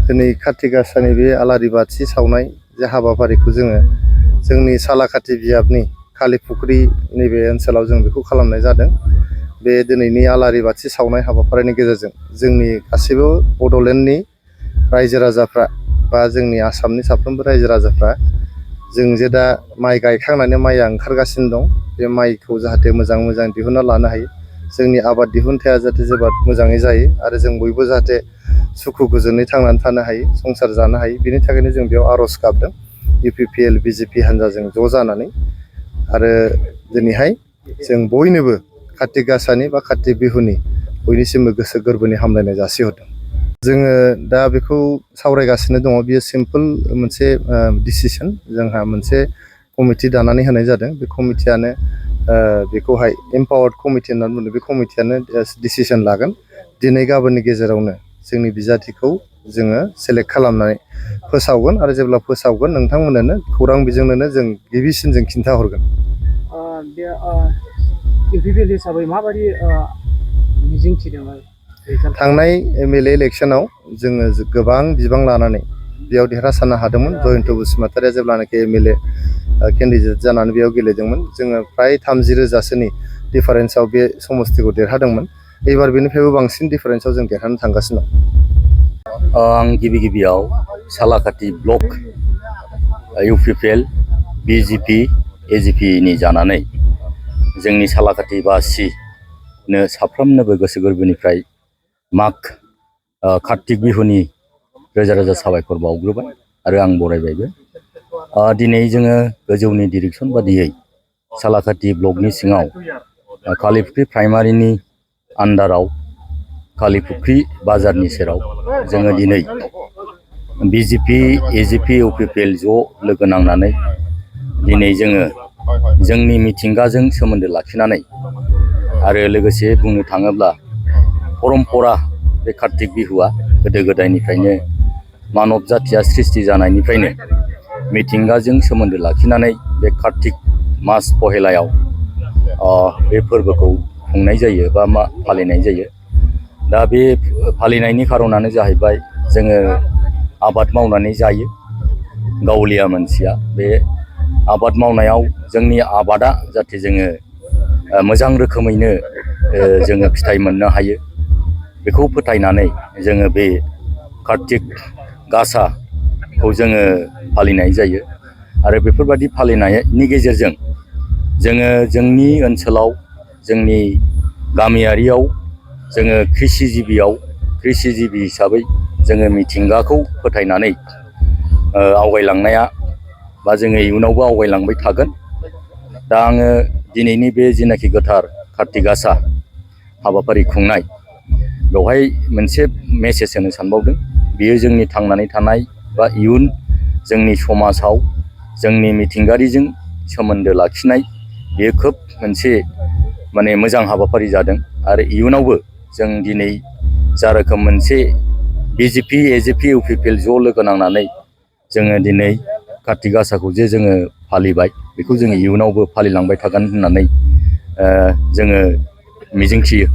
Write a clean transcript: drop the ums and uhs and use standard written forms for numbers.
दिनै काति गासानि बे आलारि बाथि सावनाय जे हाबाफारिखौ जोङो जोंनि सालाकाति बियाबनि खालि फुख्रि नैबे ओनसोलाव जों बेखौ खालामनाय जादों। बे दिनैनि आलारि बाथि सावनाय हाबाफारिनि गेजेरजों जोंनि गासैबो बड'लेण्डनि रायजो राजाफ्रा बा जोंनि आसामनि साफ्रोमबो रायजो राजाफ्रा जों जे दा माइ गायखांनानै माइआ ओंखारगासिनो दं, बे माइखौ जाहाथे मोजां दिहुनना लानो हायो, जोंनि आबाद दिहुनथाया जाहाथे जोबोद मोजाङै जायो आरो जों बयबो जाहाथे सुखु गोजोनै थांनानै थानो हायो, संसार जानो हायो, बिनि थाखायनो जों बेयाव आर'ज गाबदों UPPL BJP हान्जाजों ज' जानानै। आरो दिनैहाय जों बयनोबो काति गासानि बा काति बिहुनि बयनिसिमबो गोसो गोरबोनि हामलायनाय जासिहरदों। जोङो दा बेखौ सावरायगासिनो दङ। बियो सिम्पोल मोनसे डिसिसन। जोंहा मोनसे कमिटि दानानै होनाय जादों। बे कमिटियानो बेखौहाय एम्पावार्ड कमिटि होननानै बुङो। बे कमिटियानो डिसिसन लागोन। दिनै गाबोननि गेजेरावनो जोंनि बिजाथिखौ जोङो सेलेक्ट खालामनानै फोसावगोन आरो जेब्ला फोसावगोन नोंथांमोननो खौरां बिजोंनो जों गिबिसिन जों खिन्थाहरगोन। UPPL हिसाबै माबायदि मिजिंथिदों? थांनाय MLA इलेक्सनाव जोङो गोबां बिबां लानानै बेयाव देरहासारनो हादोंमोन। जयन्त बसुमतारिया जेब्लानाखि MLA केन्डिडेट जानानै बेयाव गेलेदोंमोन, जोङो फ्राय 30,000सोनि डिफारेन्सआव बे समस्तिखौ देरहादोंमोन। एबार बेनिफ्रायबो बांसिन डिफारेन्सआव जों देरहानो थांगासिनो दं। आं गिबियाव सालाकाति ब्लक UPPL BJP AJP नि जानानै जोंनि सालाकाति बासिनो साफ्रोमनोबो गोसो गोरबोनिफ्राय माग कार्तिक बिहुनि रोजा रोजा साबायखर बावग्रोबाय आरो आं बरायबायबो। दिनै जोङो गोजौनि डिरेक्सन बादियै सालाकाति ब्लकनि सिङाव कालिफुख्रि प्राइमारिनि आन्डाराव कालिफुख्रि बाजारनि सेराव जोङो दिनै BJP AJP UPPL ज' लोगो नांनानै दिनै जोङो जोंनि मिथिंगाजों सोमोन्दो लाखिनानै आरो लोगोसे बुंनो थाङोब्ला परम्परा बे कार्तिक बिहुआ गोदो गोदायनिफ्रायनो मानब जाथिया सृष्टि जानायनिफ्रायनो मिथिंगाजों सोमोन्दो लाखिनानै बे कार्तिक मास पहेलायाव बे फोरबोखौ खुंनाय जायो बा फालिनाय जायो। दा बे फालिनायनि खारनानो जाहैबाय जोङो आबाद मावनानै जायो गावलिया मानसिया। बे आबाद मावनायाव जोंनि आबादा जाहाथे जोङो मोजां रोखोमैनो जोङो फिथाइ मोननो हायो, बेखौ फोथायनानै जोङो बे कार्तिक गासाखौ जोङो फालिनाय जायो। आरो बेफोरबादि फालिनायनि गेजेरजों जोङो जोंनि ओनसोलाव जोंनि गामियारियाव जोङो कृषिजिबि हिसाबै जोङो मिथिंगाखौ फोथायनानै आवगायलांनाया बा जोङो इयुनावबो आवगायलांबाय थागोन। दा आङो दिनैनि बे जिनाखि गोथार काति गासा हाबाफारि खुंनाय, बेवहाय मोनसे मेसेज होनो सानबावदों। बेयो जोंनि थांनानै थानाय बा इयुन जोंनि समाजाव जोंनि मिथिंगारिजों सोमोन्दो लाखिनाय, बेयो खोब मोनसे मोजां हाबाफारि जादों। आरो इयुनावबो जों दिनै जा रोखोम मोनसे BJP AJP UPPL ज' लोगो नांनानै जोङो दिनै काति गासाखौ जे जोङो फालिबाय, बेखौ जोङो इयुनावबो फालिलांबाय थागोन होननानै जोङो मिजिंथियो।